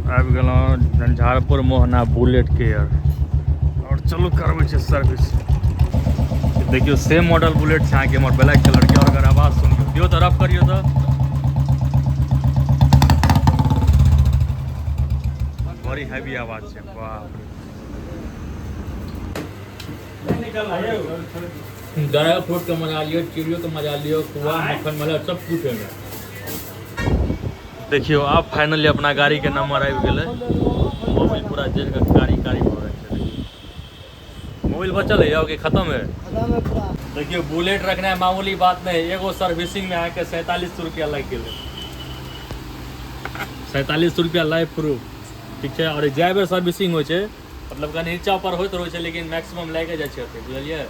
आबि गेलहुँ झंझारपुर मोहना bullet care आओर चलू करबै छै सर्विस। देखियौ सेम मॉडल बुलेट छै अहाँके हमर ब्लैक कलरके। आओर अगर आवाज सुनियौ दियौ तऽ रफ करियौ तऽ बड़ी हैवी आवाज छै। बाप रे। ड्राई फ्रूट के मजा लियो, चिड़ियों के मजा लियो, खोआ मक्खन मलाई सब कुछ है। देखियौ आब फाइनली अपना गाड़ी के नंबर आबि गेलै। मोबिल पूरा जरि कऽ कारी कारी भऽ गेल छै। मोबिल बचल है कि खत्म है? देखियौ बुलेट रखनाइ मामूली बात नहि। एगो सर्विसिंग में अहाँके 4700 रुपया लागि गेलै। 4700 रुपया लाइव प्रूफ। ठीक छै। आओर जाय बेर सर्विसिंग होइ छै मतलब कनि नीचा पर होइत रहै छै, लेकिन मैक्सिमम लागि जाइ छै ओते, बुझलियै?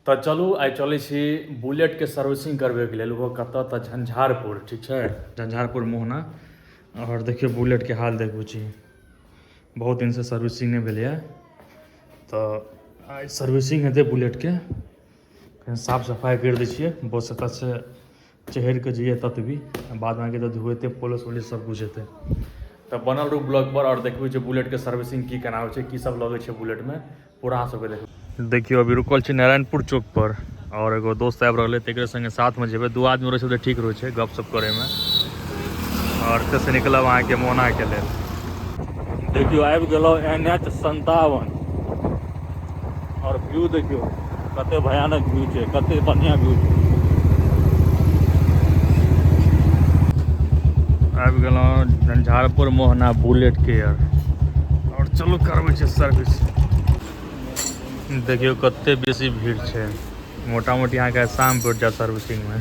तऽ चलू आइ चलै छी बुलेटके सर्विसिंग करबैके लेल। ओहो कतऽ? तऽ झंझारपुर। ठीक छै, झंझारपुर मोहना। आओर देखियौ बुलेटके हाल देखबै छी। बहुत दिनसँ सर्विसिंग नहि भेलैए, तऽ आइ सर्विसिंग हेतै बुलेटके। कनि साफ सफाइ करि दै छियै। बस एतऽसँ चढ़ि कऽ जइयै तत भी बाद अहाँके तऽ धोएतै, पॉलिश उलिश सब कुछ हेतै। तऽ बनल रहू ब्लॉग पर आओर देखबै छै बुलेटके सर्विसिंग की केना होइ छै, की सब लगै छै बुलेटमे, पूरा अहाँ सबके देखबै। देखियौ अभी रुकल छी नारायणपुर चौक पर आओर एगो दोस्त आबि रहलै, तकरे संगे साथमे जेबै। दू आदमी रहै छै तऽ ठीक रहै छै गपशप करैमे। आओर एतऽसँ निकलब अहाँके मोहनाके लेल। देखियौ आबि गेलहुँ NH 57 आओर व्यू देखियौ कते भयानक व्यू छै, कते बढ़िआँ व्यू छै। आबि गेलहुँ झंझारपुर मोहना बुलेट केयर आओर चलू करबै छै सर्विस। देखियौ कते बेसी भीड़ छै। मोटा मोटी अहाँके शाम पड़ि जायत सर्विसिंगमे।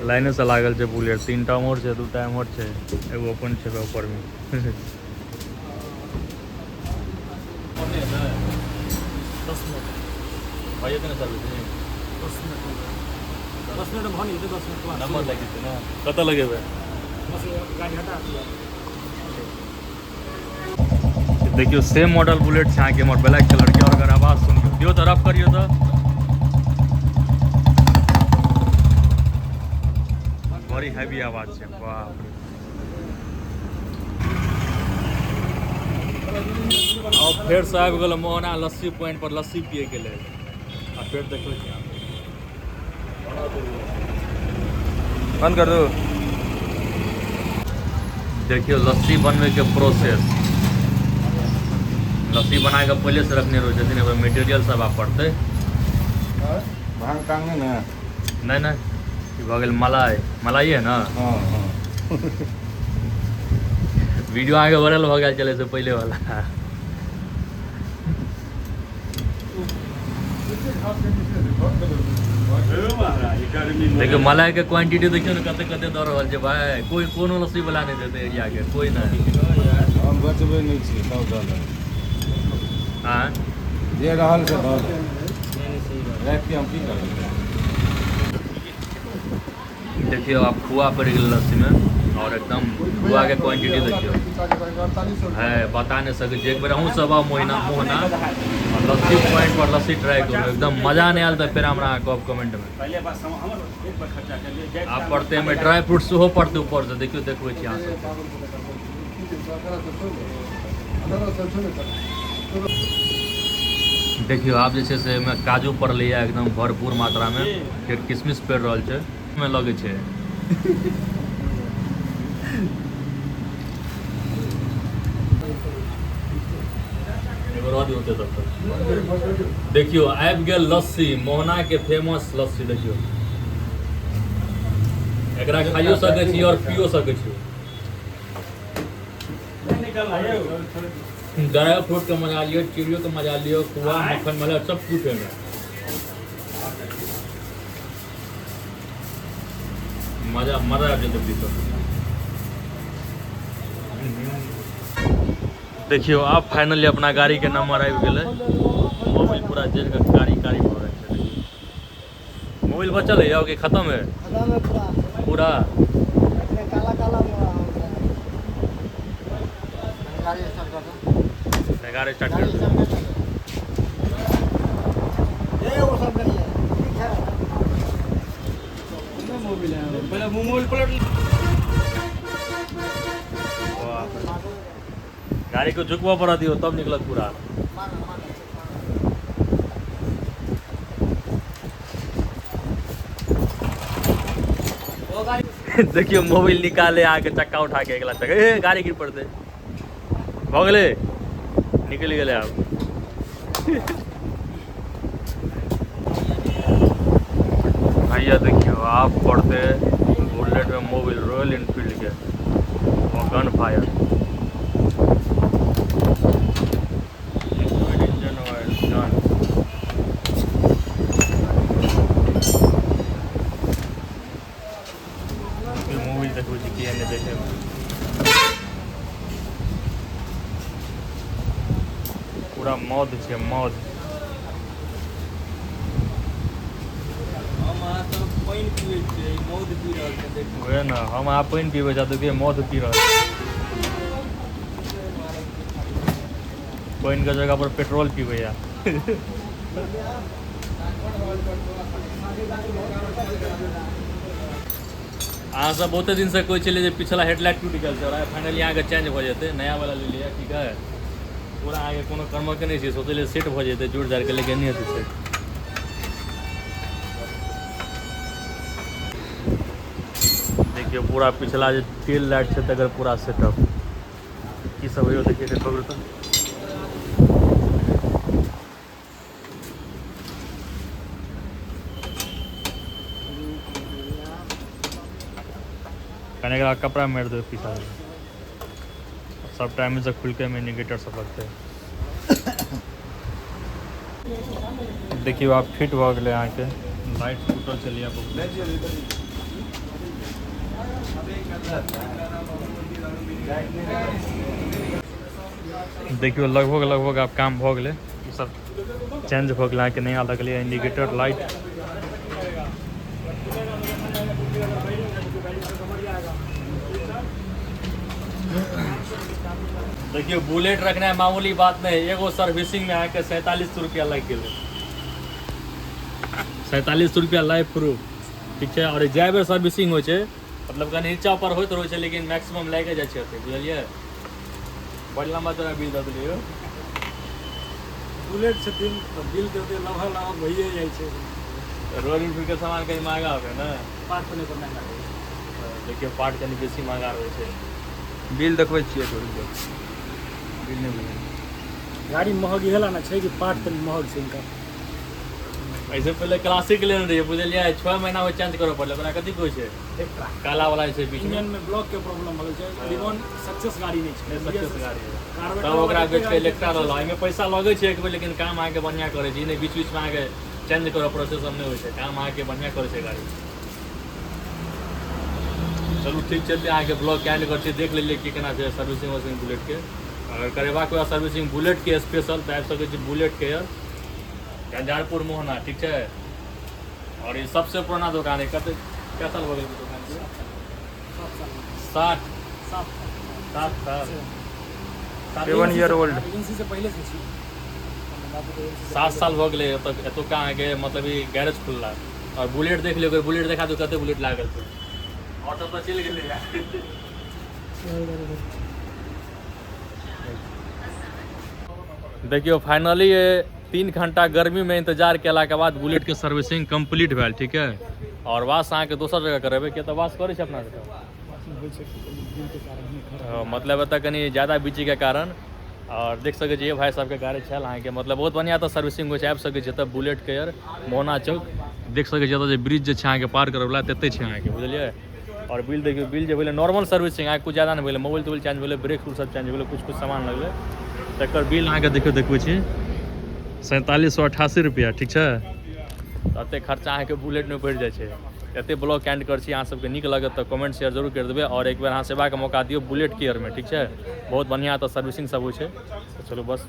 लाइनेसँ लागल छै बुलेट। 3टा उम्हर छै, 2टा एम्हर छै, एगो अपन छै ऊपरमे। 10 मिनट भऽ जेतै ने सर्विसिंग? 10 मिनट, 10 मिनट भऽ नहि जेतै, 10 मिनट बाद। नंबर लागि जेतै ने? कतऽ लगेबै? बस गाड़ी हटा दिअ। देखियौ सेम मॉडल बुलेट छै अहाँके हमर ब्लैक कलरके। आओर अगर आवाज सुनियौ दियौ तऽ रफ करियौ तऽ बड़ी हैवी आवाज छै। बाप रे। आओर फेरसँ आबि गेलहुँ मोहना लस्सी पॉइंट पर लस्सी पियैके लेल। आ फेर देखबै छी। बंद कर दू। देखियौ लस्सी बनबैके प्रोसेस। लस्सी बनाके पहिलेसँ रखने रहै छथिन, ओहिमे मटेरियल सब आब पड़तै। भांग तांग नहि ने? नहि नहि, ई भऽ गेल मलाई। मलाई है ने? हँ हँ। वीडियो अहाँके वायरल भऽ गेल छलै से पहिले वाला। देखियौ मलाई के क्वांटिटी देखियौ ने कते कते दऽ रहल छै भाय। कोई कोनो लस्सी वाला नहि देतै एरिया के, कोई नहि। हम बचबै नहि छियै, तब दऽ देबै। आँय? जे रहल से दऽ देबै, राखि के हम की करबै? देखियौ आब खोआ पड़ि गेल लस्सीमे आओर एकदम खोआके क्वांटिटी देखियौ है, बता नहि सकै छी। एक बेर अहूँ सब आउ मोहना मोहना आओर लस्सी पॉइंट पर लस्सी ट्राई करू। एकदम मजा नहि आयल तऽ फेर हमरा अहाँ कहब कमेंटमे। आब पड़तै एहिमे ड्राई फ्रूट सेहो पड़तै ऊपरसँ। देखियौ देखबै छी अहाँ सबके। देखियौ आब जे छै से एहिमे काजू पड़लैए एकदम भरपूर मात्रामे, फेर किशमिश पड़ि रहल छै, मे लगै छै। एगो रह दियौ तब तक। देखियौ आबि गेल लस्सी, मोहना के फेमस लस्सी। देखियौ एकरा खाइयो सकै छी आओर पियो सकै छी। ड्राई फ्रूट के मजा लियो, चिड़ियों के मजा लियो, खोआ मक्खन मलाई सब कुछ है। मजा मजा आबि जेतै पी कऽ। देखियौ आब फाइनली अपना गाड़ी के नंबर आबि गेलै। मोबिल पूरा जरि कऽ कारी कारी भऽ गेल छै। मोबिल बचल है कि खत्म है? खत्म है पूरा। पूरा काला काला हो गया। गाड़ी स्टार्ट कर दो। गाड़ी स्टार्ट कर गाड़ी दो। स्टार्ट कर दो। ये वो सब नहीं है, ठीक है। पहिले मोबाइल पलट। बाप रे। गाड़ी को झुकबऽ पड़त यौ तब निकलत पूरा। देखियौ मोबाइल निकाले आके चक्का उठा के अगिला चक्का, ए गाड़ी गिर पड़तै। भऽ गेलै, निकलि गेलै आब। भैया देखियौ आब पड़तै बुलेट में मोबिल रॉयल एनफील्ड के gun fire. Liquid engine oil done. Mobil देखबै छी किया नहि देखे। पूरा मौत छै मौत। हम अहाँ सब पानि पीबै छियै, मौध पी रहल छै देखू। वएह ने, हम अहाँ पानि पीबै छी, देखियौ मौध पी रहल छै। पानि के जगह पर पेट्रोल पीबैया। अहाँ सब बहुते दिन से कहै छलियै जे पिछला हेडलाइट टूटि गेल छै और आइ फाइनली अहाँके चेंज भऽ जेतै, नया वाला ले लिअ। ठीक है, पूरा अहाँके कोनो कर्मके नहि छै, सोचलियै सेट भऽ जेतै जुड़ जाड़के, लेकिन नहि हेतै सेट। देखियौ पूरा पिछला जे टेल लाइट छै तकर पूरा सेटअप की सब होइयो देखियौ देखो तऽ। कने एकरा कपड़ा मारि देबै पीछा से, सब टाइम से खुल के इंडिकेटर सब लगतै। देखियौ आब फिट भऽ गेलै अहाँके लाइट टूटल चलिए बहुत। देखियौ लगभग लगभग आब काम भऽ गेलै, ई सब चेंज भऽ गेलै अहाँके, नया लगलै इंडिकेटर लाइट। देखियौ बुलेट रखनाइ मामूली बात नहि, एगो सर्विसिंग में अहाँके 4700 रुपया लागि गेलै, 4700 रुपया लाइफ प्रूफ। ठीक छै, और जाय बेर सर्विसिंग होइ छै, मतलब कनि नीचा ऊपर होइत रहै छै, लेकिन मैक्सिमम लागि जाइ छै ओते, बुझलियै। बड़ लम्बा चौड़ा बिल दऽ देलियै यौ। बुलेट छथिन तऽ बिल के ओते लम्बा लम्बा भइए जाइ छै। रॉयल एनफील्ड के सामान कनि महगा होबै ने, पार्ट कनि महगा रहै छै। देखियौ पार्ट कनि बेसी महगा रहै छै। बिल देखबै छियै थोड़ी देर, बिल नहि बुझल। गाड़ी महग इहे ला ने छै कि पार्ट कनि महग छै इनका। ऐसे पहिले क्लासिक लेने रहियै बुझलियै, 6 महीना में चेंज करऽ पड़लै। ओकरा कथी कहै छै, काला वाला जे छै बीच में, इंजन में ब्लॉक के प्रॉब्लम भऽ गेल छै। रिबॉन सक्सेस गाड़ी नहि छै, नहि सक्सेस गाड़ी है। कार्बेटर तब ओकरा वाला बेच के गाड़ी इलेक्ट्रा लेलहुँ। एहिमे पैसा लगै छै एक बेर, लेकिन काम अहाँके बढ़िआँ करै छै। ई नहि बीच बीच में अहाँके चेंज करऽ प्रोसेस सब नहि होइ छै, काम अहाँके बढ़िआँ करै छै गाड़ी। चलू ठीक छै, अहाँके ब्लॉग एंड करै छी। देख लेलियै की केना छै सर्विसिंग वर्सिंग बुलेट के। अगर करेबाक हुए सर्विसिंग बुलेट के स्पेशल तऽ आबि सकै छी बुलेट के झंझारपुर मोहना। ठीक छै, और ये सबसे पुराना दुकान है। कते कै साल भऽ गेल दुकान के? 60 सात साल। 7 year old. Agency से पहले से छी। 7 साल भऽ गेलै एतुका अहाँके मतलब ई गैरेज खुलला। और बुलेट देख लियौ, बुलेट देखा दू कते बुलेट लागल छै। और सब तऽ चलि गेलै यार। देखियौ फाइनली 3 घंटा गर्मी में इंतजार केला के बाद बुलेट के सर्विसिंग कंप्लीट भेल। ठीक है, और वाश अहाँके दोसर जगह करेबै, किया तऽ वाश करै छै अपना सबके। मतलब एतऽ कनि ज्यादा बिजी के कारण। और देख सकै छियै भाई साहब के गाड़ी छल अहाँके, मतलब बहुत बढ़िआँ एतऽ सर्विसिंग होइ छै। आबि सकै छियै एतऽ बुलेट केयर मोहना चौक। देख सकै छियै एतऽ जे ब्रिज जे छै अहाँके पार करैवला तते छै अहाँके, बुझलियै। और बिल देखियौ, बिल जे भेलै नॉर्मल सर्विसिंग अहाँके कुछ ज्यादा नहि भेलै, मोबाइल तोबाइल चेंज भेलै, ब्रेक शूज सब चेंज भेलै, कुछ कुछ सामान लगलै। तकर बिल अहाँके देखियौ देखबै छी 4788 रुपया। ठीक छै, तऽ एतेक खर्चा अहाँके बुलेटमे पड़ि जाइ छै। एते ब्लॉग एंड करै छी, अहाँ सबके नीक लागत तऽ कमेंट शेयर जरूर करि देबै। और एक बेर अहाँ सेवाके मौका दियौ बुलेट केयरमे। ठीक छै, बहुत बढ़िआँ एतऽ सर्विसिंग सब होइ छै। तऽ चलू बस।